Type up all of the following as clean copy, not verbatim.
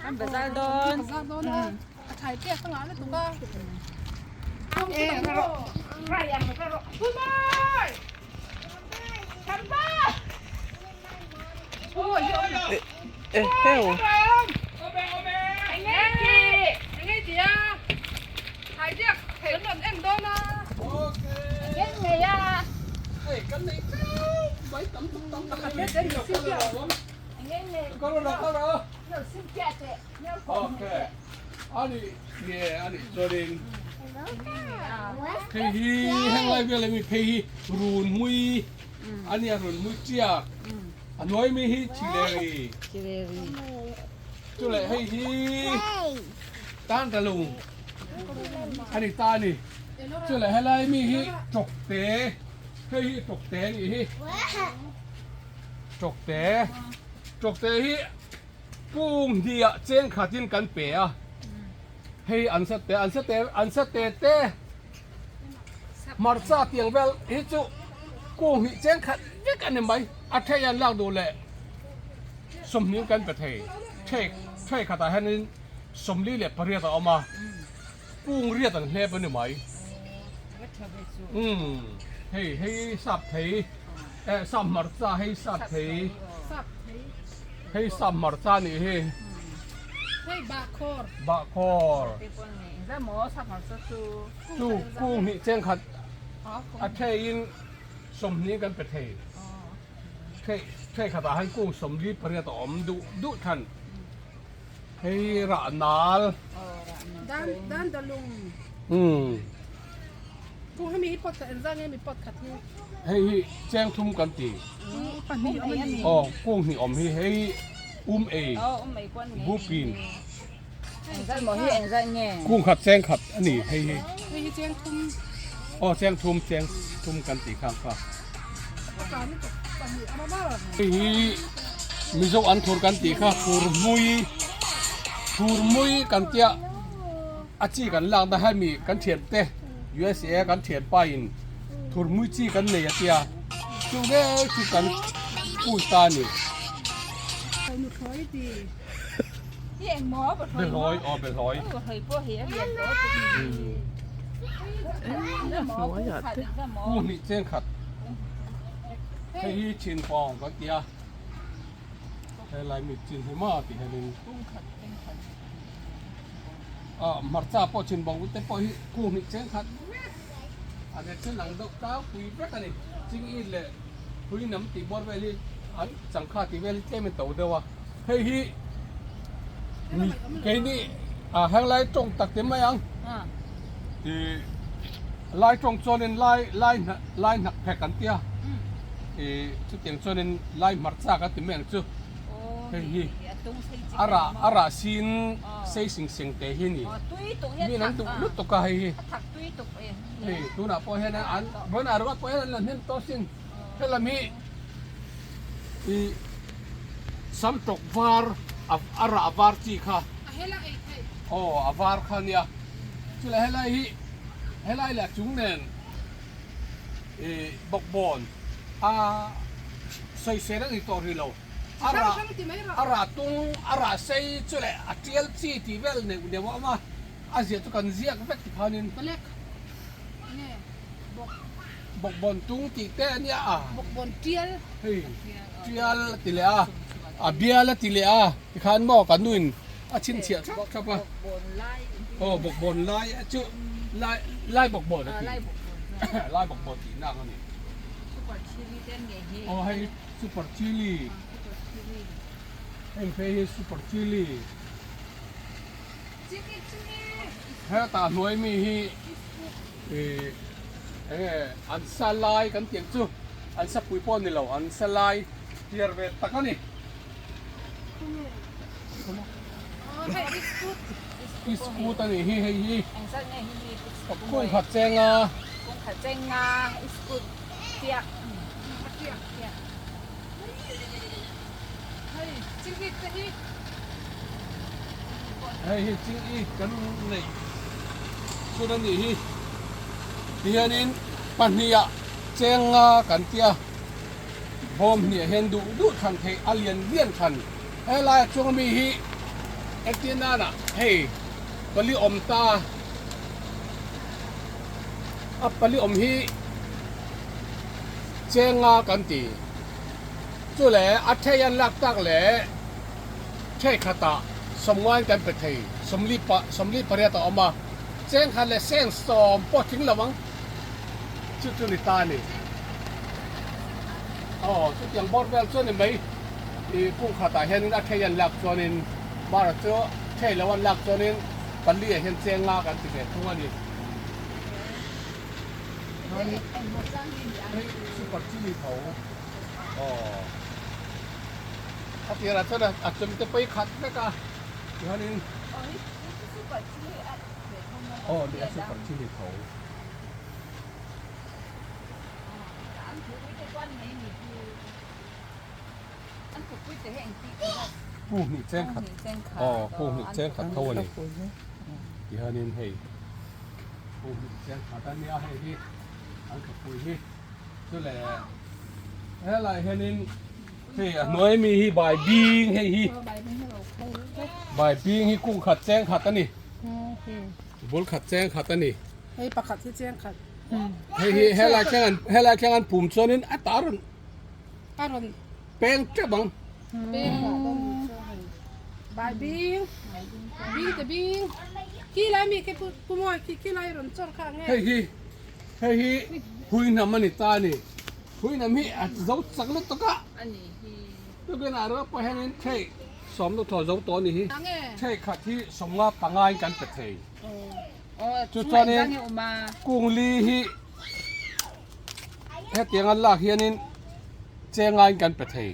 Kan bazar dawn. Hei hi heng lai vel ami phei hi runmui a nia runmui chiak a hnuai mi hi chileri chu leh hei hi tan ta lung a ni ta a ni chu leh helai mi hi tawkte hei hi tawkte a nih hi tawkte tawkte hi kung hnih ah cheng khatin kan pe a hei an sa te an sa te an sa te te hmarcha tiang vel hi chu kung hnih cheng khat vek a ni mai a thei an lak duh leh sawmhnih kan pe thei thei thei khatah hianin 48 a awm a kung riat an hlep a ni mai umm hei hei sap thei eh sap hmarcha hei sap thei hei sap hmarcha a nih hi bahkhawr chu kung hnih cheng khat a theiin 20 kan pe thei. Thei thei khatah hian kung 48 a awm duh duh than hei rah nal Dan dan dalung umm kung hemi hi pot khat engzah nge mi pot khat hi hei hi cheng thum kan ti pahnih awm a ni aw kung hnih awm hi hei um ei bupin kung khat cheng khat a ni hei hi hei hi cheng thum aw cheng thum cheng thum kan tih khang kha hei hi mizo an thur kan tih kha thur mui thur mui kan tia a chi kan lak na hemi kan thian te USA kan thian pa in thur mui chi kan nei a tia chu ngei chu kan pui ta a ni. Behlawi aw behlawi. Ku hnih cheng khat hei hi chin pawng kan ti a helai mi chin hi ma tih hianin ah hmarcha pawh chin bawng te pawh hi ku hnih cheng khat vek a ret sen ang deuh tlangpui vek a ni ching it leh hui nam tih bawr vel hi an changkha tih vel hi tlem in to deuh a hei hi mi keini ah henglai tawng tak te mai ang ih lai tawng chuanin lai lai lai hnak phek an tia ih chutiang chuanin lai hmarcha kan ti mai ang chu hei hi a rah a rah sin sei sing seng te hi a ni mi an duh lutuk a hei hi hei tunah pawh hian an vawiinah ringawt pawh hian an la hnem tawh asin helam hi ih sam tawk var a rah var chi kha aw a var kha ania chulai helai hi helai leh a chung nen ih bawkbawn a sawisel a ni tawh rih lo a rah a rah tung a rah sei chu leh a tial chi tih vel neuh neuh a awm a a ziah chu kan ziak vek tikhanin bawkbawn tung tih te a nia a bawkbawn tial hei tial a ti leh a a bial a ti leh a tikhan maw kan nuin a chhinchhiah thlap thlap a aw bawkbawn lai a chu lai lai bawkbawn a ti lai bawkbawn tih nak a ni aw hei super chilli heng phei hi super chilli Heta hnuai mi hi ih enge an sa lai kan tih ang chu an sa pui pawh a ni lo an sa lai hliar ve tak a ni. Iskut a nih hi hei hi kung khat cheng a. Hei hi ching i kan neih chhun a nih hi tihianin pahnih ah cheng nga kan tia. Bawm hniah hian duh duh thlan theih a lian lian thlan. Helai a chunga mi hi entir nana hei pali awm ta a pali awm hi chenga kan ti. Chule a thei an lak tak leh theikhatah sawmngain kan pe thei sawmli pa sawmli pariat a awm a, chengkhat leh seng sawm pawh tling lo ang chu chu ni ta a ni. Aw chutiang bawr vel chu a ni mai ih kung khatah hianin a thei an lak chuanin mara chu thei lo an lak chuanin pali ah hian chenga kan ti ve thung a ni. Hei super chilli tho. Aw. A tirah chuan a chum te pawh hi khat vek a tihianin aw ni a super chilli tho. Kung hnih cheng khat aw kung hnih cheng khat tho a ni tihianin hei kung hnih cheng khat a nia hei hi an khawpui hi. Chu le helai hianin hei a hnuai mi hi bai bing hei hi bai bing hi kung khat cheng khat a ni bul khat cheng khat a ni hei pakhat hi cheng khat hei hi helai thleng an helai thleng an pum chuanin a ta rawn a rawn peng tep ang peng lah dawn ni chu bai bing bing te bing khi lai mi khi pu mawi khi khi lai rawn chawr kha ang e hei hi Hei hi Huihnam a ni ta a ni. Huihnam hi a zo chak lutuk a. Tukin ah rawh pawh hianin thei sawm luh thaw zo tawh a ni hi. Thei khat hi sawmnga panga in kan pe thei. Chu chuanin kungli hi hetianga lak hianin chenga in kan pe thei.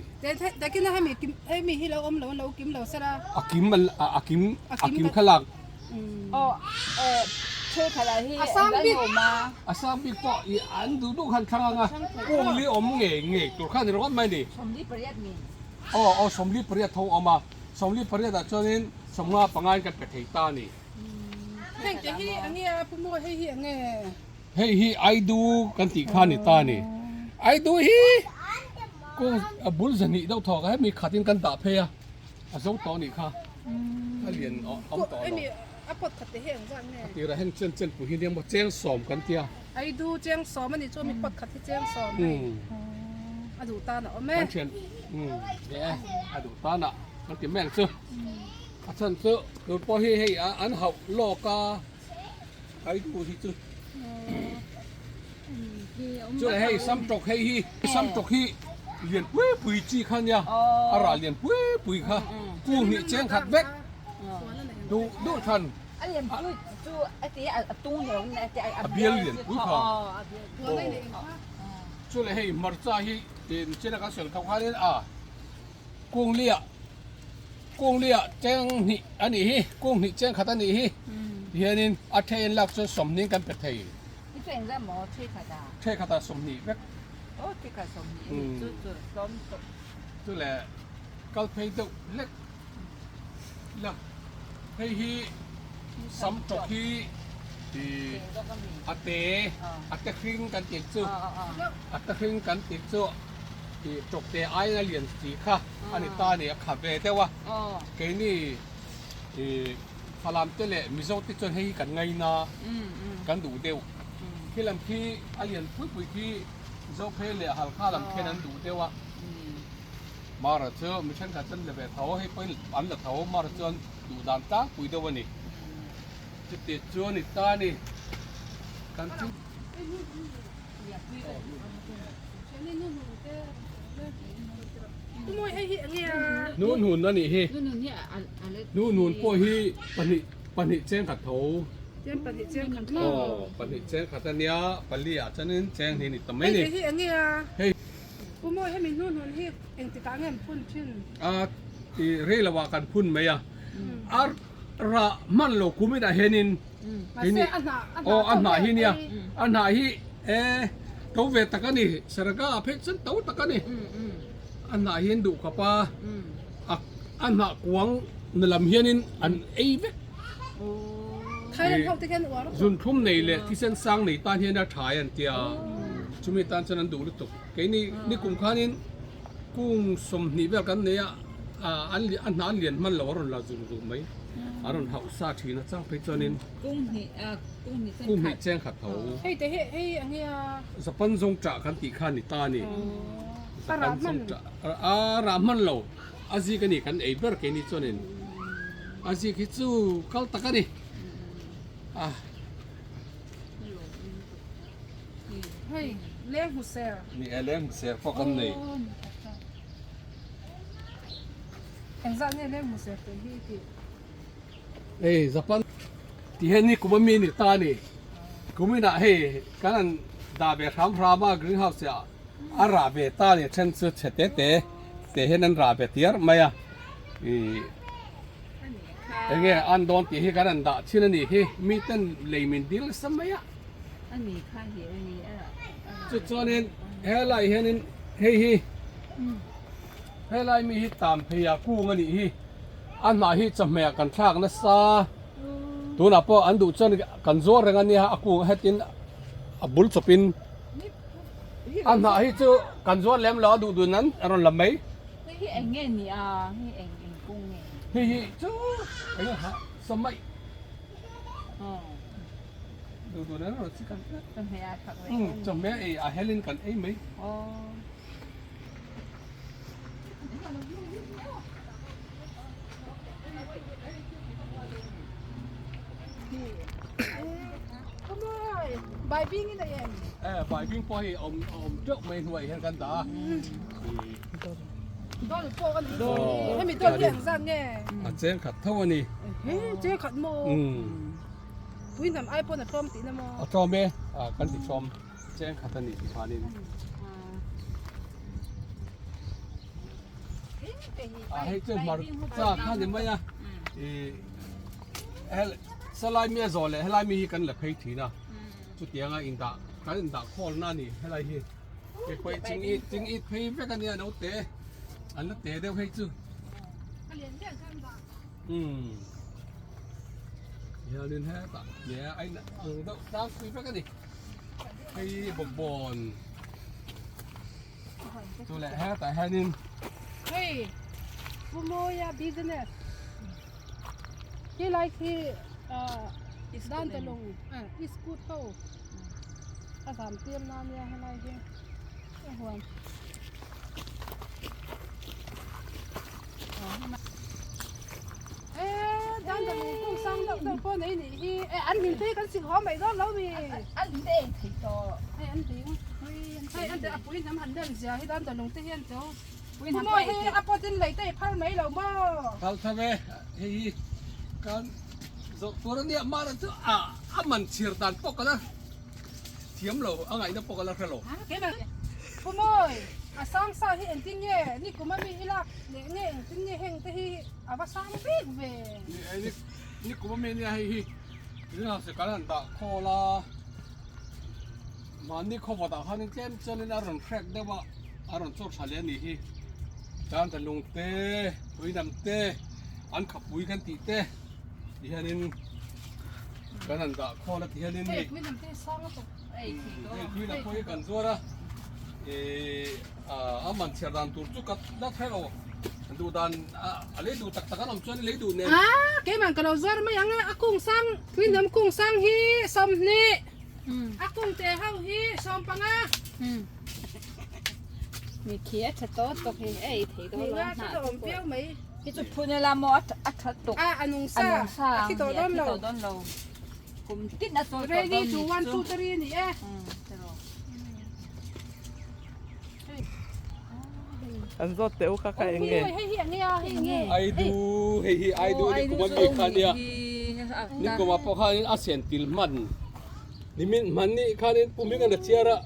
A kim a kim a kim kha lak. A sang bik pawh i an duh duh khan thlang anga kung li awm ngei ngei tur kha a ni ringawt mai a ni. Aw aw 48 tho a awm a, 48 ah chuanin sawmnga panga in kan pe thei ta a ni. Hei hi Aidu kan tih kha a ni ta a ni. Aidu hi kung a bul zahnih deuh thawk a hemi khatin kan dah phei a. A zo tawh anih kha a lian awm tawh lo. A pot khat te hi eng zat nge? A tirah hian chen chen pui hi nia maw cheng sawm kan tia. Ai du cheng sawm anih chu mi pot khat hi cheng sawm hei. A duh tan a awm e. Kan thian e a duh tan a kan ti mai ang chu. A chhan chu tur pawh hi hei an hauh lawk a ai du hi chu. Chu leh hei sam tawk hei hi sam tawk hi lian pui pui chi kha nia a rah lian pui pui kha kung hnih cheng khat vek duh duh than a bial lian pui kha chu leh hei hmarcha hi china kan sawi tho khanin a kung liah kung liah cheng hnih a nih hi kung hnih cheng khat a nih hi tihianin a then lak chuan sawmhnih kan pe thei. I chu engzah maw theikhat ah? Theikhat ah 20 vek. Aw theikhat 20 a ni chu chu tlawm tawh. Chu le kal phei deuh hlek la hei hi sam tawk hi i a te a te hring kan tih chu a te hring kan tih chu i tawk te aiin a lian si kha a ni ta a ni a kha ve deuh a keini i Falam te leh Mizo te chuan hei hi kan ngaina kan duh deuh. Khi lam khi a lian pui pui khi Zophei leh Halkha lam khian an duh deuh a. Mara chu mi thenkhat chuan la ve tho, hei pawhin an la tho, Mara chuan duh dan tlangpui deuh a ni. Chuti chu a ni ta a ni. Kan chu. Nuhnun a nih hi. Nuhnun pawh hi pahnih pahnih cheng khat tho. Aw pahnih cheng khat a nia pali ah chuanin cheng hnih a ni ta mai a ni. Hei. A ti rei lo ah kan phun mai a. A rah hman lo kum inah hianin. Aw a hnah hi nia a hnah hi e to ve tak a ni sarga ah phei chuan to tak a ni a hnah hi an duh khawp a a hnah kuang na lam hianin an ei vek zunthum nei leh thisen sang nei tan hian a tha e an tia chumi tan chuan an duh lutuk keini nikum khanin. Kung 20 vel kan nei a, a hna an lian hman lo a rawn la zung zung mai. A rawn hauh sa thin a chang phei chuanin. Kung hnih kung hnih cheng khat. Kung hnih cheng khat tho. Hei te hi hei ang hi a. Japan zawng tah kan tih kha a ni ta a ni. Japan zawng tah a rah hman lo. A zik a ni kan ei ber keini chuanin. A zik hi chu kal tak a ni. A. Hei leng hmu ser. Ni e leng hmu ser pawh kan nei. Engzah nge leng hmu ser tih hi i tih? Hei Japan ti hian ni kum a mi ni ta a ni. Kum inah hei kan han dah ve hram hram a green house ah a rah ve ta a ni a then chu chhe te te te hian an rah ve tiar mai a ih Enge an dawn tih hi kan han dah chin a nih hi, mi ten lei min dil nasa mai a. Chu chuanin helai hianin hei hi helai mi hi tam phei a kung a nih hi, a hnah hi chawhmeh ah kan thlak nasa, tunah pawh an duh chuan kan zuar reng a nia a kung hetin a bul chawpin a hnah hi chu kan zuar lem lo a duh dun an rawn la mai. Hei hi eng nge ni a? Hei eng eng kung nge? Hei hi chu eng nge hah samai. Duh duh nen rawh chi kan tlat. Chawhmeh a thak ve. Chawhmeh ei a helin kan ei mai. Baibing in a em? Eh, baibing pawh hi awm awm teuh mai hnuai hian kan dah a. Dol pawh a ni. Hemi dol hi engzat nge? A cheng khat tho a ni. He, cheng khat maw? Pui hnam ai pawn a tlawm tihna maw? A tlawm e, kan ti tlawm. Cheng khat a ni tih khanin. A hei chu hmarcha kha ni mai a. I salai mi a zawh leh helai mi hi kan la phei thin a. Chutianga indah kan indah khawlna a ni helai hi. Kei pawh ching it ching it phei vek a nia naute an la te deuh hei chu. Umm hianin hetah nia a in ang deuh tlangpui vek a ni. Hei bawkbawn chu leh hetah hianin. Hei Pu Mawia business helai khi Dantalung iskut ho a zam tir na nia helai hi a huan. Dantalung kung sang deuh deuh pawh nei nih hi an hlim te hi kan sik haw mai dawn lo mi. An hlim te eng thei tawh. Hei an hlim hei an te a pui hnam han lem zia hi Dantalung te hian chu. Maw hi a pawtin lei te i phal mai lo maw? Phal tha ve, hei hi kan zawh tur a nia, mahna chu a a man chhir dan pawh ka la thiam lo, a ngaihna pawh ka la hre lo. Pu Mawi, a sang sa hi engtin nge ni kum a mi i lak leh nge engtin nge heng te hi a va sang bik ve? Ni ni kum a mi nia hei hi greenhouse kan han dah khawl a. Mahni khawvawtah khanin tlem chuanin a rawn hrek deuh a, a rawn chawr tha leh a nih hi. Tan lung te, tuinam te, an khapui kan tih te ti hianin kan han dah khawl a ti hianin hei tuinam te sang a tawp. Hei tuinam pawh hi kan zuar a, ih a man chhiar dan tur chu ka la hre lo, duh dan a lei duh tak tak an awm chuan lei duh nen. Ah keimah ka lo zuar mai ang e, a kung sang tuinam kung sang hi 20. A kung te ho hi 15. Mi khi a tha tawh tawk hi ei thei dawn lo hna chu awm viau mai. Hi chu phun ila maw a tha tuk. A a nung sa. A nung sa. A thi tawh dawn lo. A thi tawh dawn lo. Kum tin a chawl tawh dawn Ready to 1 2 3 ni e. An zawt teh u kha kha eng nge? Hei hi eng nge a hei nge. Ai du hei hi ai du ni kum a mi kha nia. Ni kum a pawh khanin a sian til hman. Nimin hmanni khanin pu Hminga'n a chhiar a,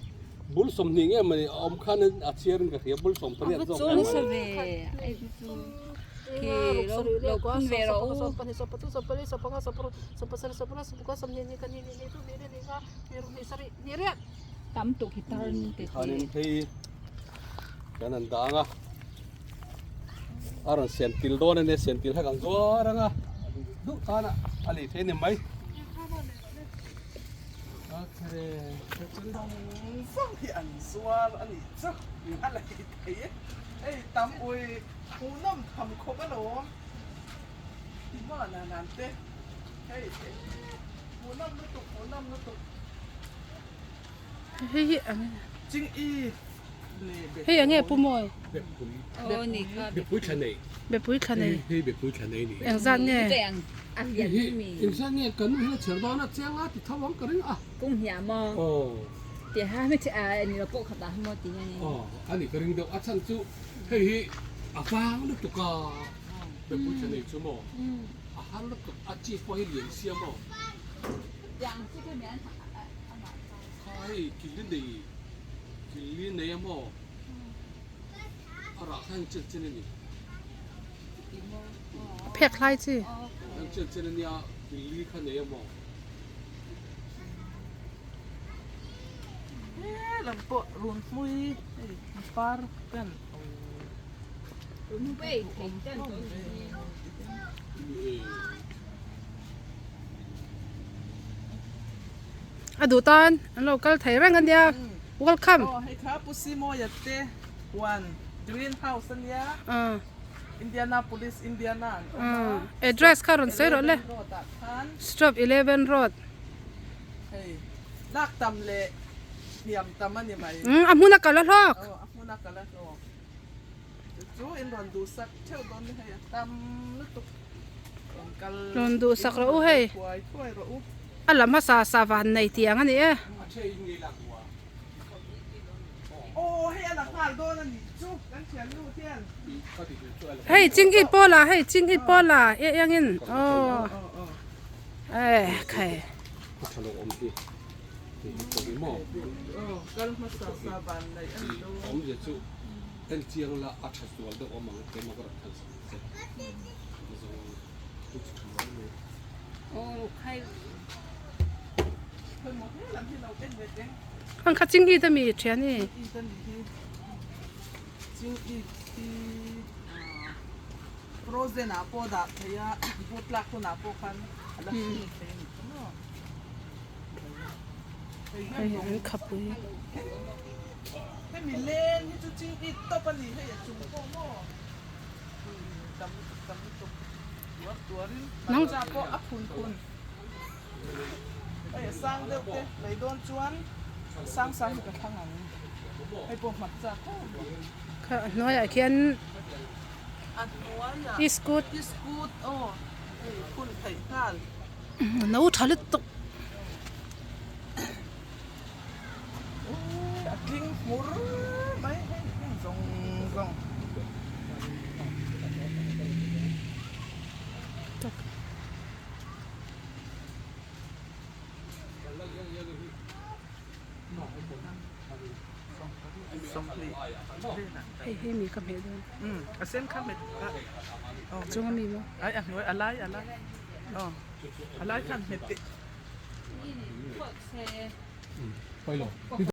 bul 20 nge mawni a awm khanin a chhiarin ka hria, bul 18 zawk a nasa ve ai chu chu khi lo lo phun ve rawh u. Tam tuk hi tar te ti. Khanin hei kan han dang a, a rawn siam til dawn a nia, siam til kha kan zuar ang a, duh tan a a lei thei a ni mai. Zawng hi an zuar a nih chu a lei thei e. Hei tam ui hmuhnawm tham khawp alawm ti maw nan te hei hmuhnawm lutuk hmuhnawm lutuk. Hei hi ang Ching i le be hei ang nge pu mawi Bepui Aw ni kha Bepui thla nei bepui thla nei hei bepui thla nei ni engzat nge ang lian hi mi engzat nge kan nu hian a chher dawn a chiang a ti tho ang ka ring a kung hniah maw aw ti ha mi a ni lo pawh khat ah maw ti hian in aw ani ka ring deuh a chhan chu hei hi a vang lutuk a bepui thla nei chu maw a har lutuk a chi pawh hi lian sia maw tiang chi kha mi an kha hei kil nei kil nei a maw a rah kha heng chen chen a ni a phek hlai chi heng chen chen a nia kil li kha nei a maw he lam pawh run hmui hei par ten a duh tan an lo kal thei reng a nia welcome aw hei kha pu Simawia te huan green house a nia Indianapolis Indiana an awm a address kha rawn sawi rawh le 11 road ah khan stop 11 road hei lak tam leh hniam tam a ni mai a hmun a kal a hlawk aw a hmun a kal a hlawk chu in rawn duhsak theuh dawn ni hei a tam lutuk rawn kal rawn duhsak rawh u hei thuai thuai rawh u a la hmasa sa van nei tih ang a ni e a the in ngei lak duh a aw hei a la nghal dawn a nih chu kan thiannu hian ka ti ve chu a la hei ching it pawh la hei ching it pawh la e engin aw aw aw eh khai a tha lo awm hi hei hi pawh hi maw aw kal hmasa sa van nei a ni dawn awmzia chu en chiang la a tha zual deuh awm ang keimah ka rawn than sak ang che zawng chu chi tha mai mai aw khai khawi maw he lam hi lo en ve teng ang kha ching it ami thian i it a nih hi ching it hi frozen ah pawh dah thei a but lak hunah pawh khan a la hring thei a ni chu maw hei hian hei an khapui hemi leng hi chu ching it tawp a ni hei a chung pawh maw tam lutuk tam lutuk tuar tuarin hmarcha pawh a phun phun hei a sang deuh te lei dawn chuan sang sang hi ka thlang ang hei pawh hmarcha kho kha a hnuaiah khian a hnuaiah iskut iskut aw hei phun theih nghal no tha lutuk a tling hmur mai hei heng zawng zawng hei hei mi ka hmeh dawn a sen kha hmet a chung ami maw ai a hnuai a lai a lai aw a lai khan hmet teh pailo.